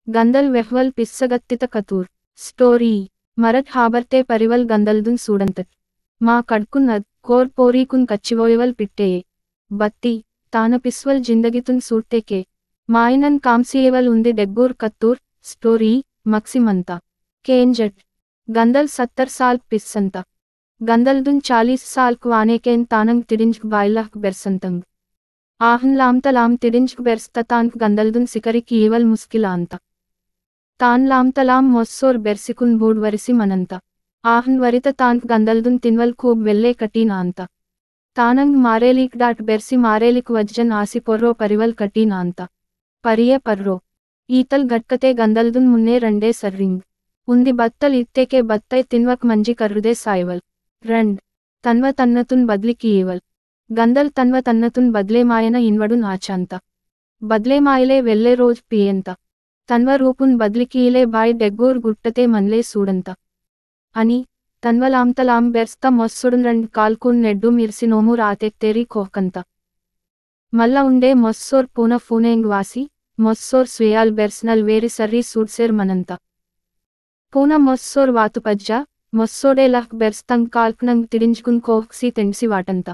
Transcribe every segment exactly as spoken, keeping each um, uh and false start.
गंदल वेहवल पिस्सगत्तित कतूर। Story। मरट हाबरते परिवल गंदलदुन सूडंतट। मा कड़कुन अद कोर पोरीकुन कच्चिवोयवल पिट्टेये। बत्ती, तान पिस्वल जिंदगीतुन सूडतेके। मायनन कामसीयवल उंदी डेग्गूर कत्तूर। Story। मक्सी मंता। केंजट। गंदल सत्तर साल्क पिस्संता। गंदलदुन चालीस साल्क वानेकेन तानंग तिडिंज्क बायलक बेर्संतंग। आहन लामत लाम तिडिंज्क बेर्सत तान्क गंदलदुन सिकरिक ईवल मुस्किल आंत। तान लामत लाम मोस्सोर बेर्सिकुन बूड वरिसि मनंत। आहन वरित तान्क गंदलदुन तिनवल खूब वेल्ले कठिन आंत। तानंग मारेलीक डाट बेर्सि मारेलीक वज्जन आसि पोर्रो परिवल कठिन आंत। परिये पर्रो। ईतल गटकते गंदलदुन मुन्ने रंडे सर्रिंग। उंदी बत्तल इत्तेके बत्तय तिनवक मंजि कर्रुदे सायवल। रंड। तन्व तन्नतुन बदलि कीयवल। गंदल तन्व तन्नतुन बदले मायन इनवडुन आचांत। बदले मायले वेल्ले रोज पीयंत। तन्व रूपुन बदलि कीयले बाय डेग्गोर गुट्टते मनले सूडंत। अनि, तन्व लामत लाम बेर्सत मोस्सोडुन रंड कालकुन नेड्डु मिर्सि नोमु रातेक तेरी कोहकंत। मल्ल उंडे मोस्सोर पून फूनेंग वासि, मोस्सोर स्वेयाल बेर्सनल वेरि सर्री सूडसेर मनंत। पून मोस्सोर वातु पज्जा, मोस्सोडे लहक बेर्सतंग काल्कनंग तिडिंजकुन कोहक्सी तेंडसी वाटंत।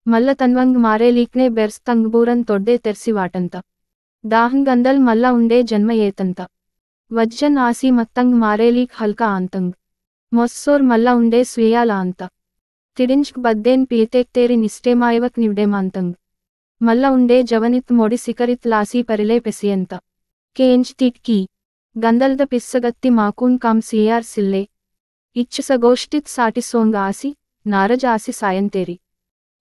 मल्ल तन्वंग मारेलीकने बेर्सतंग बूरन तोड्डे तेर्सी वाटंत। दाहन गंदल मल्ल उंडे जन्म येतंत। वज्जन आसी मत्तंग मारेलीक हल्का आंतंग। मोस्सोर मल्ल उंडे स्वेयाल आंत। तिडिंज्क बद्देन पीतेक तेरी निस्टे मायवक निवडे मांतंग। मल्ल उंडे जवनित मोडि सिकरित लासी परिले पेसियंत। केंज तिटकी। गंदलद पिस्सगत्ति माकून काम सीयार सिल्ले। इच्छ सगोष्टित साटि सोंग आसी, नारज आसी सायंतेरी।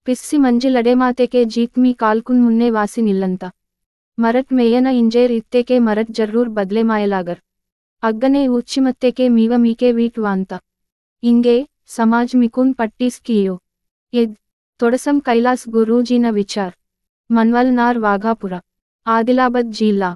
पिस्सि मंजि लडे मातेके जीत मी कालकुन मुन्ने वासी निल्लंत। मरट मेयन इंजेर इत्तेके मरट जर्रूर बदले मायलागर। अग्गने ऊच्चिमत्तेके मीव मीके वीट वांत। इंगे, समाज मिकुन पट्टीस कियो। इद, तोडसम कैलास गुरूजीन विचार। मनवल नार वाघापुर। आदिलाबाद जिल्ला।